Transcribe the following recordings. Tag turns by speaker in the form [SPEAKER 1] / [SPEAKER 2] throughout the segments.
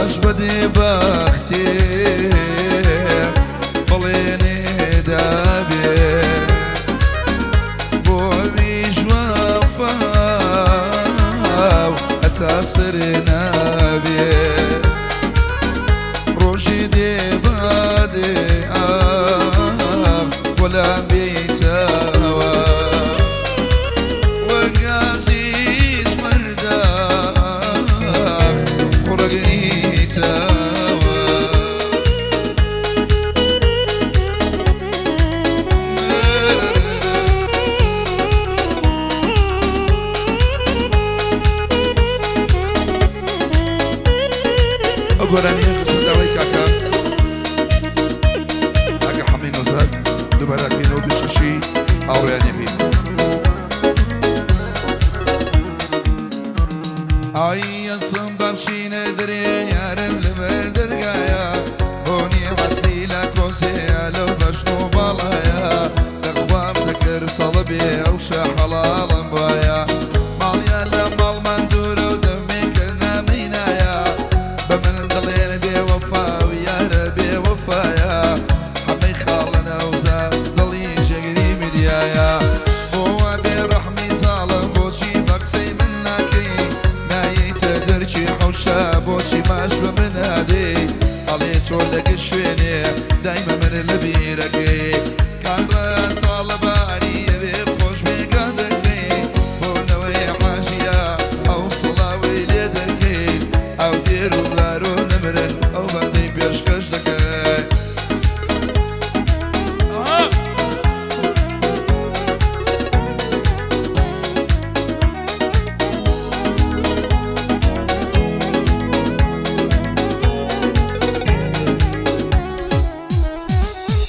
[SPEAKER 1] پاش بەدێ بەختێ بەڵێنێ دابێ بۆ ئەویش وەفا و هەتا سەر نابێ ڕۆژی دێ بادێ ئاخ وەلام بێیتەوە وەک ئازیز مەرداخ قوڕگنیتەوە. ئەو گۆرانیەش لەسەر داوای کاکە کاکە حەمەی نەوزاد دووبارە ئەکەینەوە پێشکەشی هاوڕێیانی بکەین. ئای ئەچم بەمشینە درێ یارم لەبەر دەرگایە بۆنی عەتری لە کۆسەیە لەو بەژن و باڵایە دەخوام دەکرد سەڵە بێ ئەو کچە حەڵاڵم وایە ماڵیان لە ماڵمان دوورە و دەمێکە نامەی نایە بە من دڵێن بێ وەفا و یارە بێ وەفایە حەمەی خاڵە نەوزاد دڵی جێگری میدیایە بۆ وا بێ ڕەحمی زاڵم بۆچی بە قسەی من ناکەی نایەیتە دەرکی حەوشە بۆچی ماچ بە من ئەدەی ئەڵێ تۆ لە گشت شوێنێ دایمە من لە بیرەکەی کامڕان تاڵەبانی ئەوێ خۆش بێگا دەکەی بۆ نەوەی حاجیە ئەو سڵاوەی لێ دەکەی ئەو دێر و دارۆ نەمرن ئەو بەندەی پێشکەش دەکەی.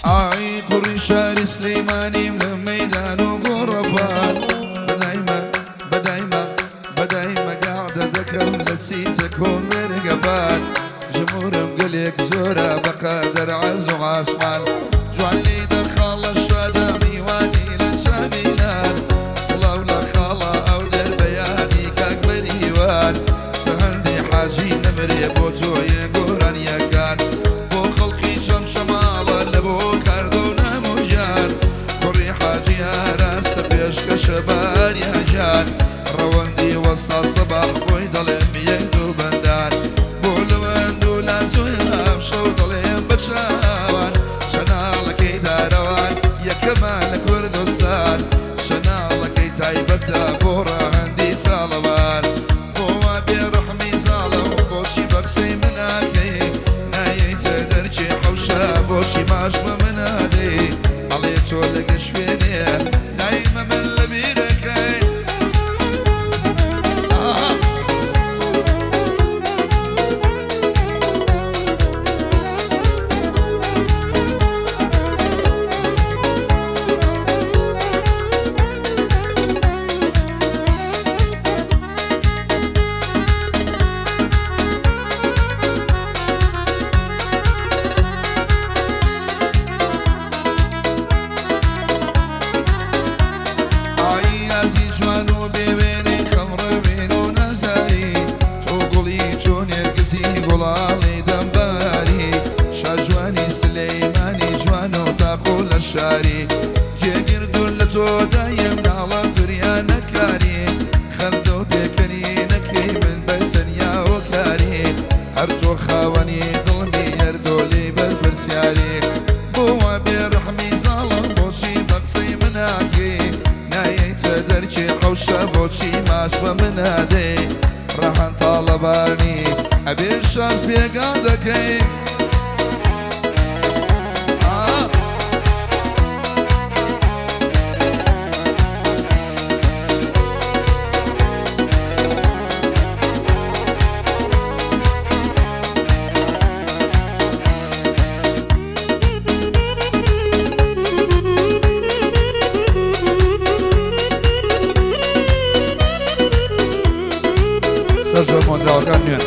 [SPEAKER 1] ئای کوڕی شاری سلیمانیم لە مەیدان و گۆڕەپان بەدایمە بەدایمە بەدایمە گەعدە دەکەم لە سیتە کۆمەرگەبان جمورم گەلێک زۆرە بەقەدەر عەرز و عاسمان جوان لێی دەرخاڵە شادە میوانی لە چاویلان سڵاو لە خاڵە ئەو دەربەیانی کاک مەریوان سەهەندی حاجی نەمرێ بۆ تۆیە گۆرانیەکان بۆ خەڵکی چەمچەماڵە لە بۆ کاردۆ نامۆ گیان کوڕی حاجی ئاراستە پێشکەشە باریا گیان ڕەوەندی وەستا سەباح بۆی دەڵێم یەک دوو بەندان بۆ لەوەند و لازۆیام شەو دەڵێم بە چاوان چەناڵەکەی دارەوان یەکەمە لە کوردستان چەناڵەکەی تایبەتە بۆ ڕەهەندی چاڵەوان بۆ وا بێ ڕەحمی زاڵم بۆچی بە قسەی من ناکەی نایەیتە دەرکی حەوشە بۆچی ماچ بە من ئەدەی ئەڵێ تۆ لەگە شوێنێ دایمە من لە بیرەکەی. ئای ئازی جوان و بێ وێنەی خەمڕەوێن و نازداری تۆ گوڵی تۆ نێرگزی گوڵاڵی دەمباری شاجوانی سلەیمانی جوان و تاق و لە شاری جێگر دوور لە تۆ دایم ناڵم بریا نەکاری خەندە و پێکەنی نەکەی من بە تەنیا هۆکاری هەر تۆ خاوەنی دڵمی هەردۆ لێی بەرپرسیاری بۆ وا بێ ڕەحمی زاڵم بۆچی بە قسەی من ناکەی نایەیتە دەرکی حەوشە بۆچی ماچ بە من ئەدەی ڕەهەند تاڵەبانی ئەبێ شاز پێگا دەکەی. سەرجەم هۆنراوەکان نوێن.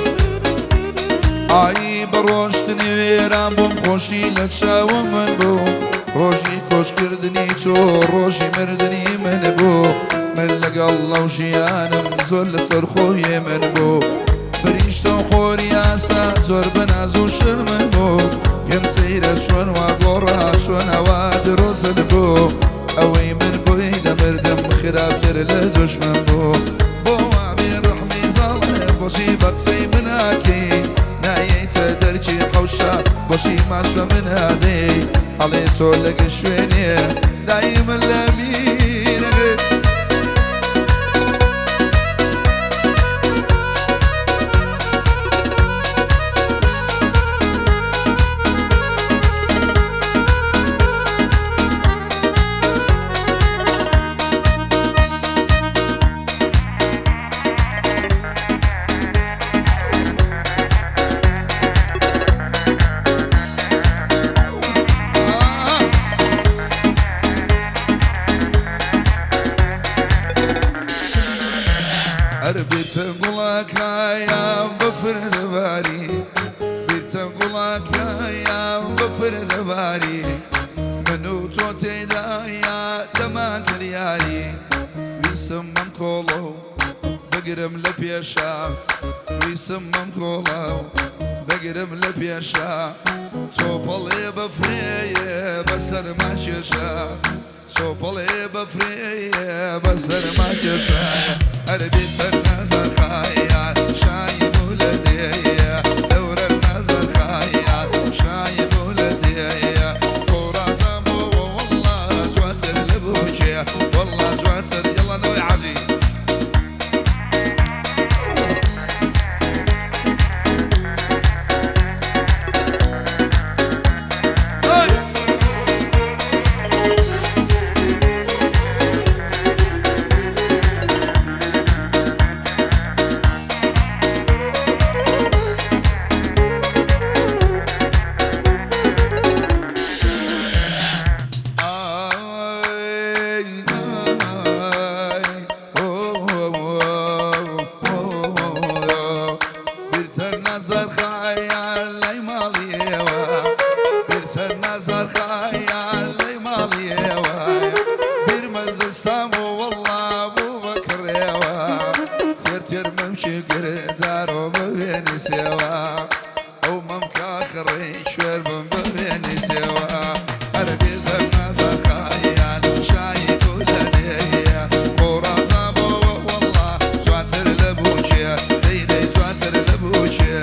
[SPEAKER 1] ئای بە ڕۆشتنی وێران بووم خۆشی لە چاوم من بوو ڕۆژی کۆچکردنی تۆ ڕۆژی مردنی من بوو من لەگەڵ لەو ژیانم زۆر لەسەر خۆیێ من بوو فریشتە و خۆری ئاسا زۆر بەناز و شەرمن بوو، پێم سەیرە چۆن وا گۆڕا، چۆن ئەوە درۆزن بوو، ئەوەی من بۆی دەمردم خراپتر لە دوشمن بوو. بۆ وا بێ ڕەحمی زاڵم، بۆچی بە قسەی مناکەی نایەیتە دەرکی حەوشە، بۆچی ماچ بە من ئادەی، ئەڵێ تۆ لەگە شوێنێ دایمە لە بیرەبێ. بیرتە گوڵاکایان بەفر دەباری، بیرتە گوڵاکایان بەفر دەباری، من و تۆ تێدایە دەمان کردیاری، ویستم مەم کۆڵە و بگرم لە پێشە، ویستم مەم کۆڵە و بگرم لە پێشە، تۆپەڵێ بەفرێیە بەسەرما کێشە، تۆپەڵێ بەفرێیە بەسەرما کێشە. ئەرە بیرتە نەزەر خایان شای بوو لە دێیە، دەورە نەزەر خایان شای بوو لە دێیە، خۆڕازان بووە وەڵڵا جوانتر لە بووکێ، وەڵڵا جوانتر. یەڵا نەوەی حاجی. بیرتە نەزەر خایان لای ماڵیەوە، بیرتە نەزەر خایان لای ماڵیەوە، بیرمە زستان بوو وەڵڵا بوو بە کڕێوە، تێر تێر مەمکی گردارۆ ببێنی سێوە، ئەو مەمکا خڕەی کوێر بم ببێنی سێوە. ئەرە بیرتە نەزەر خایان شای بوو لە دێیە، خۆڕازان بووە وەڵڵا جوانتر لە بووکێ، دەی دەی جوانتر لە بووکێ.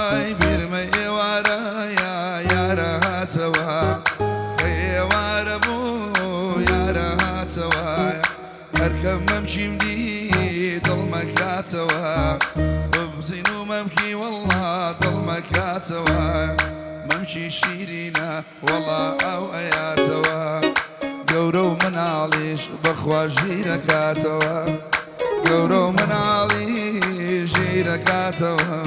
[SPEAKER 1] ئای بیرمە ئێوارەیە یارە هاتەوە، کە ئێوارە بوو یارە هاتەوە، هەرکە مەمکیم دی دڵمە کاتەوە، ببزین و مەمکی وەڵڵا دڵمە کاتەوە، مەمکی شیرینە وەڵا ئەو ئەیاتەوە، گەورە و مناڵیش بەخوا ژیرەکاتەوە، گەورە و مناڵی ژیرەکاتەوە.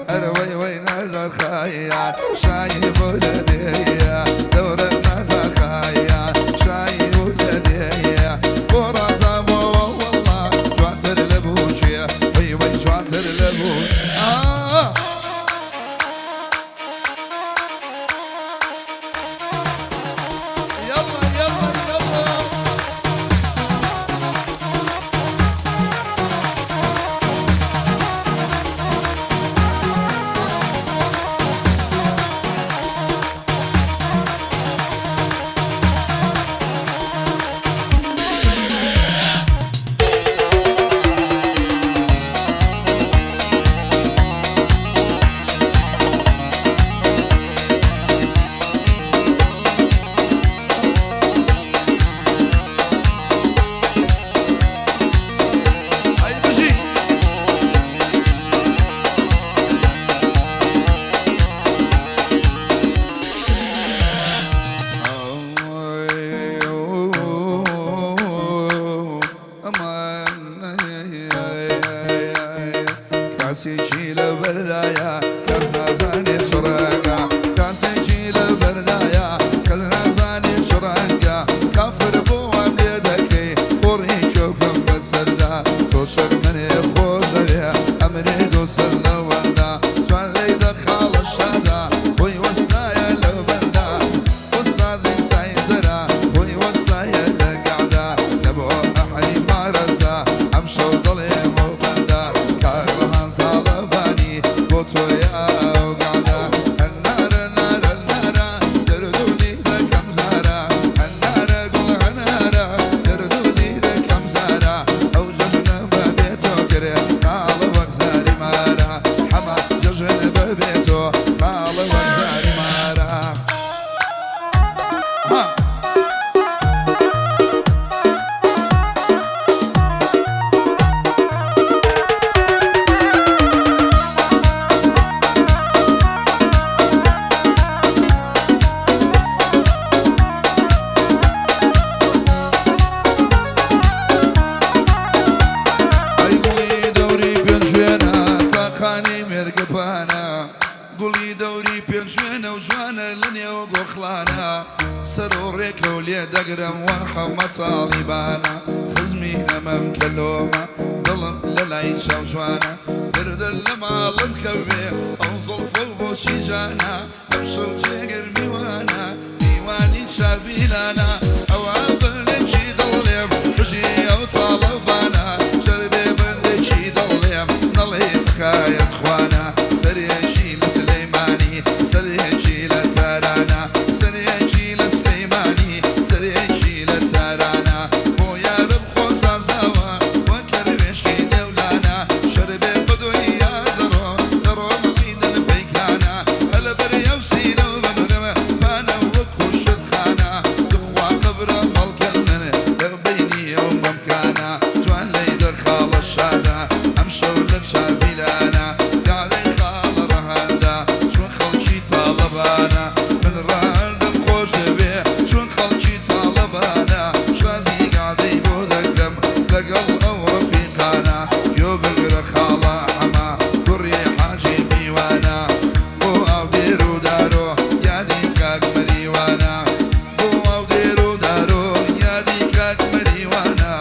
[SPEAKER 1] ئەرە وەی وەی نەزەر خایان شای بوو لە دێیە، دەورە نەزەر خایان شای بوو لە دێیە، بۆ ڕازان بۆوە وەڵڵا جوانتر لە بووکێ، وەی وەی جوانتر لە بوو. يلا يلا يلا. بێتۆ خاڵە وەرزاری مارە. ها. ئەی گوڵی دەوری پێنجوێنە تاقانەی مێرگەپانە، گوڵی دەوری پێنجوێنە و جوانە لە نێو گۆخڵانە، سەر و ڕێکە و لێ دەگرم وا حەمە تاڵیبانە، خزمی نەمەم کە لۆمە دڵم لە لای چاو جوانە، دردە لە ماڵم کەوێ ئەو زوڵفە و بۆچی جانە، ئەمشەو جێگر میوانە میوانی چاویلانە، ئەوە بەندێکی دڵێم بژی ئەو تاڵەبانە، شەربێ بەندێکی دڵێم نەڵێ بخایەت خوانە، سەرێکی لە سلەیمانی سەرێکی لە تارانە، سەرێکی لە سلەیمانی سەرێکی لە تارانە، بۆ یارم خۆزازاوە وەک کەروێشکی نێولانە، شەربێ بەدۆی یا دەڕۆ دەڕۆم عیدن پەیکانە، ئەلە بەر ئەو سینە و بمرم پانە وەکو شتخانە، دخوا قەبرە مەڵکەنن لە بەینی ئەو مەمکانە، جوان لەی دەرخاڵە شادە ئەمشەو لە چاویلانە، گاڵەی خاڵە ڕەهەندە چون خەڵکی تاڵەبانە، من ڕەهەندم خۆش دەوێ چون خەڵکی تاڵەبانە، شازی گادەی بۆ دەکەم لەگەڵ ئەو ڕەفیقانە، یۆ بگرە خاڵە حەمە کوڕی حاجی میوانە، بۆ ئاودێر و دارۆ یادی کاک مەریوانە، بۆ ئاودێر و دارۆ یادی کاک مەریوانە،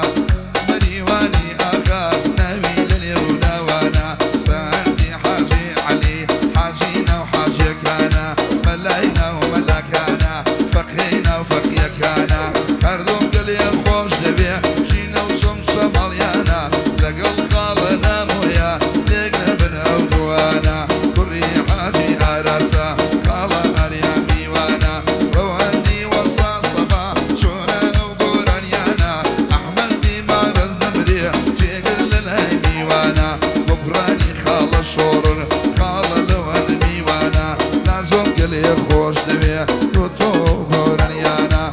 [SPEAKER 1] مەریوانی ئاغا ناوی لە نێو ناوانە، سەهەندی حاجی عەلی حاجی ناو حاجیەکانە، مەلای ناو مەلاکانە فەقێی ناو فەقیەکانە، هەردووم گەلێ خۆش دەوێ ژینە و چەمچە ماڵیانە، لەگەڵ خاڵە نامۆیە لێک نەبن ئەو دوانە، کوڕی حاجی ئاراسە خاڵە ئاریا میوانە، ڕەوەندی وەسا سەبا چۆنە ئەو گۆرانیانە، ئەحمەدی مارەز نەمرێ جێگر لە لای میوانە، بۆ کوڕانی خاڵە شۆڕن خاڵە لەوەند میوانە، نازۆم گەلێ خۆش دەوێ تۆ تۆ گۆرانیانە،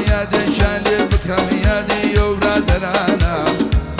[SPEAKER 1] یادێکیان لێ بکەم یادی ئەو برادەرانە،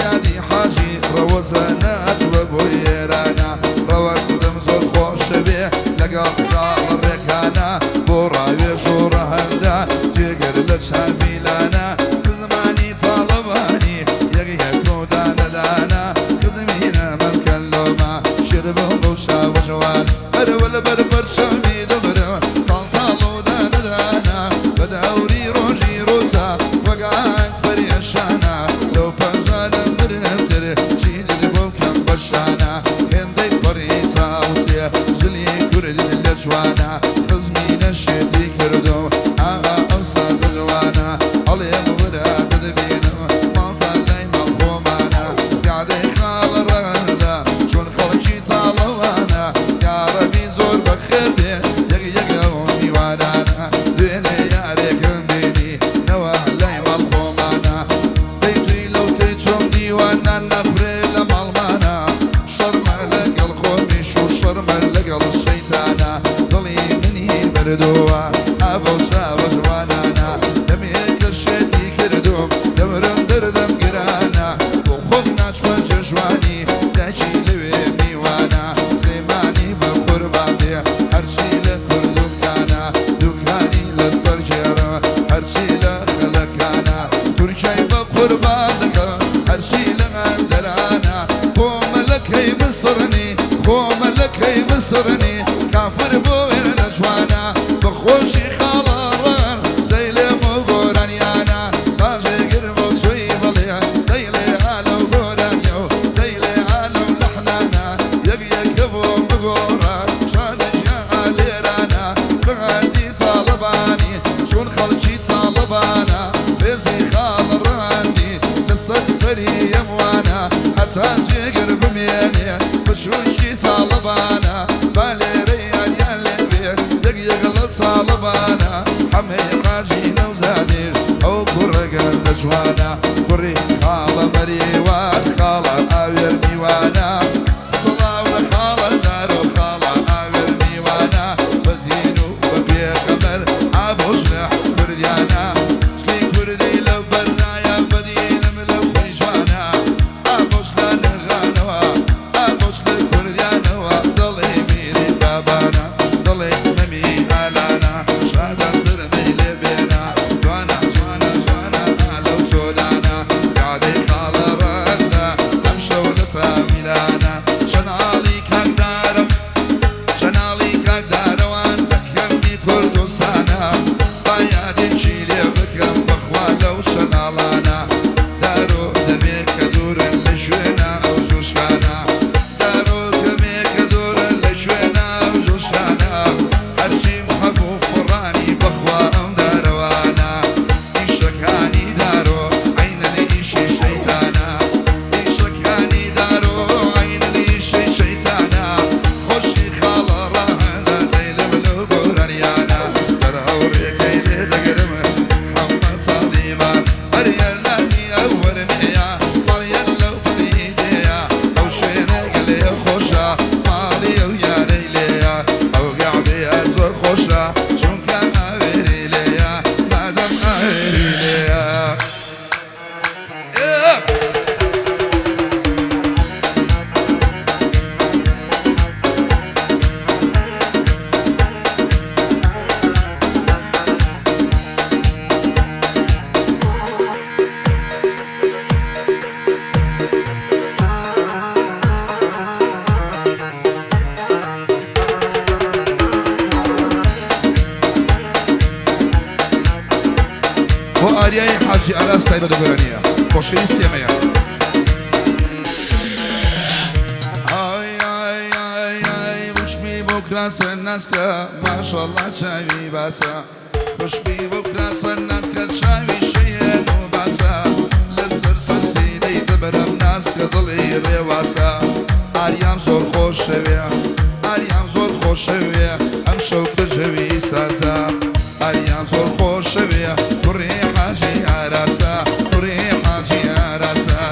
[SPEAKER 1] یادی حاجی ڕەوەزە ناتوە بۆ ئێرانە، ڕەوەندم زۆر خۆشە بێ لەگەڵ خاڵە ڕێکانە، بۆ ڕاوێژ و ڕەهەندە جێگر لە چاویلانە، خزمانی تاڵەبانی یەک یەک و دانەدانە، خزمی نەمەم کەن لۆمە شیر بۆ بەو چاوە جوان، هەرەوە لەبەر بەرچاوی دەبرم تاڵ تاڵ و دانەدانە، بە دەوری ڕۆژی ڕۆزە وەگانگ پەرێشانە، لەو پەنجانم درمتر چیتر بۆ کەم بەشانە، هێندەی پەڕی چاوسێ جلی کوردی لە جوانە، خزمی نەشێتی کردم ئاغا ئەو سادە جوانە، ئەڵێم ورە دەبینم ماڵتان لای ماڵ خۆمانە، یادەی خاڵە ڕەهەندە چۆن خەڵکی تاڵەوانە، یاڕەبی زۆر بەخێر بێ یەک یەک ئەو میوانانە، دوێنێ یارێکم بینی نەوە لای ماڵ خۆمانە، دەیتوی لەو تەی چۆم دیوانان نەفرێ لە ماڵمانە، شەرمە لەگەڵ خۆمیش و شەرمە لەگەڵ شەیتانە، دڵی منی بردووە ئاڤە و چاوە جوانانە، دەمێکە شێتی کردوم دەمرم دەردەم گرانە، بۆ خۆم ناچمە جێژوانی داکی لەوێ میوانە، سلێمانی بە قوربان بێ هەرچی لە کوردستانە، دوکانی لەسەر گێڕە هەرچی لە خەلەکانە، تورکیای بە قوربان دەکەم هەرچی لە هەندەرانە، خۆ مەلەکەی مسڕنی خۆ مەلەکەی مسڕنی، کافر بۆ لە جوانە بەخۆشی خاڵەڕان دەیلێم و گۆرانیانە، باژێگر بۆ چۆی بڵێ دەیڵێ ئالەو گۆرانیە و دەیڵێ ئالەو لەحنانە، یەک یەکە بۆ بگۆڕە شادەژیا لێرانە، بەهاتی تاڵەبانی چۆن خەڵکی تاڵەبانە، ڕێزی خاڵە ڕەهەندی لەسەر سەری ئەموانە، هەتا جێگر بمێنێ بچووکی تاڵەبانە، با لێرەی یاریان لێ بێ یەک یەک لە تاڵەبانە، حەمەی حاجی نەوزادێر ئەو کوڕەگەر لە جوانە، کوڕی خاڵە مەریوان خاڵە ئاوێر میوانە، سڵاو لە خاڵە دار و خاڵە ئاریای حاجی ئاراس تایبەت گۆرانییە خۆشەویستی ئێمەیە. ئای ئای ئای ئای وشمی بۆ کراسە ناسکە ماشەڵڵا چاوی باسە وشمی بۆ کراسە ناسکە چاوی شەیەن و باسە لەسەر سەر سینەی دەبرم ناسکە دڵی ڕێواسە ئاریام زۆر خۆشەوێ ئاریام زۆر خۆشەوێ ئەم شەو کردژەوی سازە ئاریام زۆر خۆشەوێ کوڕی حاجی ئاراسە کوڕی حاجی ئاراسە.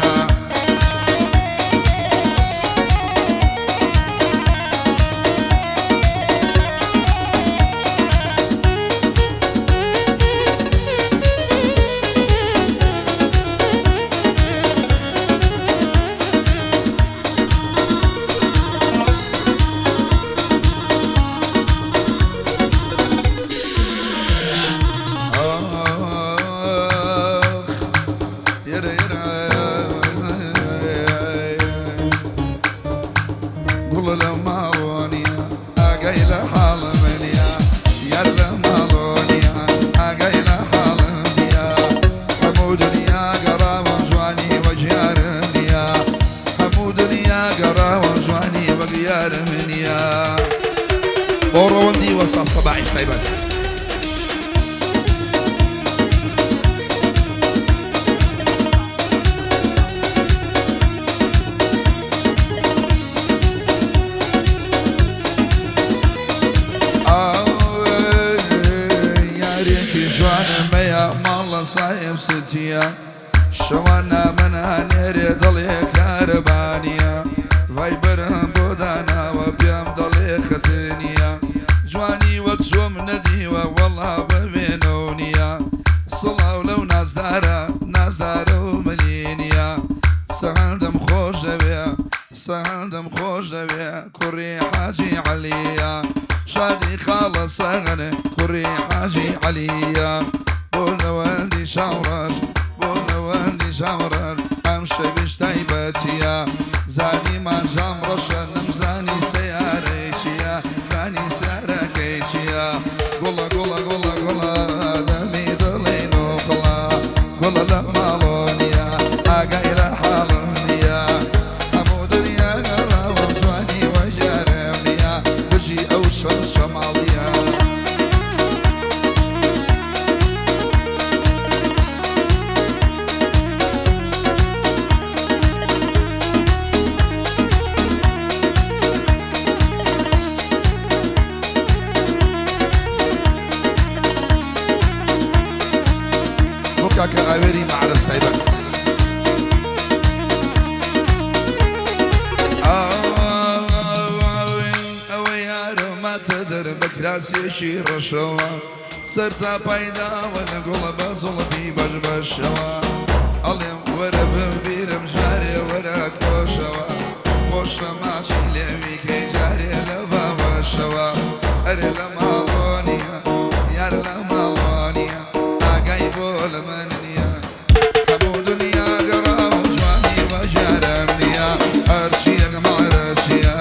[SPEAKER 1] سەر تا پایداوە لە گوڵە بە زوڵفی بەش بەشەوە ئەڵێم وەرە ببیرم جارێ وەرە کۆشەوە خۆشە ماچی لێوی کەی جارێ لە باوەشەوە ئەرێ لە ماڵۆنیە یار لە ماڵۆنیە ئاگای بۆ لە من نییە هەموو دنیا گەڕاوم جوانی بەجارم نییە هەرچیەک مارەچیە.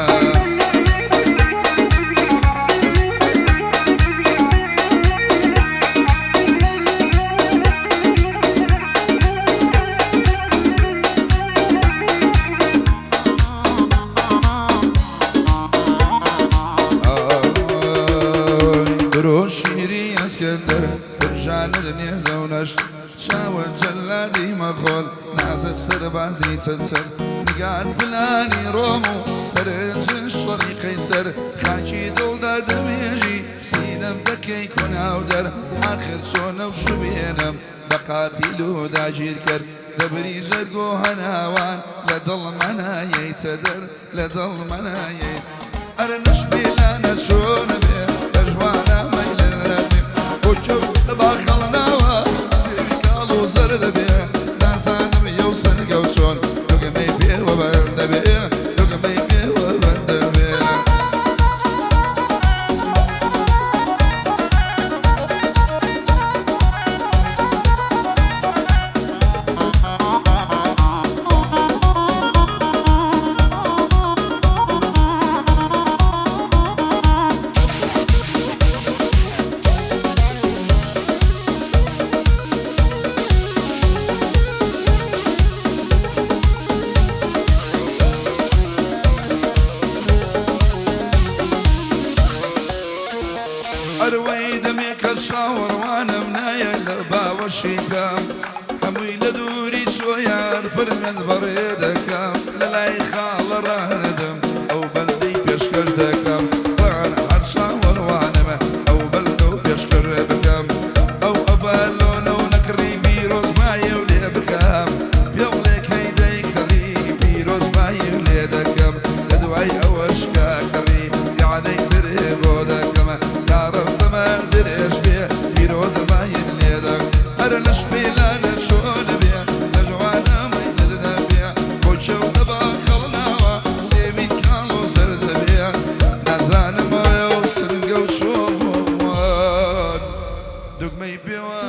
[SPEAKER 1] سەربازی چەچەر نگات پلانی ڕۆم و سەرنج شەڕی قەیسەر خاکی دڵدا دەمێژی سینەم دەکەی کۆناو دەر ئاخر چۆنە و شوێنم بە قاتیل و داگیرکەر دەبری جەرگ و هەناوان لە دڵمەنایەیتە دەر لە دڵمەنایەی ئەرە نەشبیلانە چۆنە بێ لە ژوانە مەیلە نەبێ بۆ چەو باخەڵ ناوە زێوی کاڵ و زەردە بێ نازانم یەو سەرگە و چۆن دوگمەی پێوە بەندەبێ دوگمەی پێوە بەندەبێ. ئەروەی دەمێکە چاوەڕوانم نایە لە باوەشی کەم هەمووی لە دووری چۆ یار فرمێت بەڕێ دەکەم لە لای خاڵە ڕانەدەم ئەو بەندەی پێشکەش دەکەم ڕان هەر چاوەڕوانمە ئەو بەندە و پێشکەش بکەم ئەو ئەڤالۆنە و نەکڕی پیرۆزبایە و لێ بکەم پێوڵێکەی دەیکڕی پیرۆزبایی و لێ دەکەم لە دوای ئەوەش کە کڕی یانەی ترێ بۆ دەکەم یاڕەب تەمەن درێژ بێ پیرۆزبایت لێ دەکەم هەر لەش پێلانە چۆن بێ لە جوانە مەیلت نەبێ بۆ کێو دەبا خەڵناوە سێوی کاڵ و زەرد بێ نازانم ئەو سنگە و چۆن دوگمەی پێوە.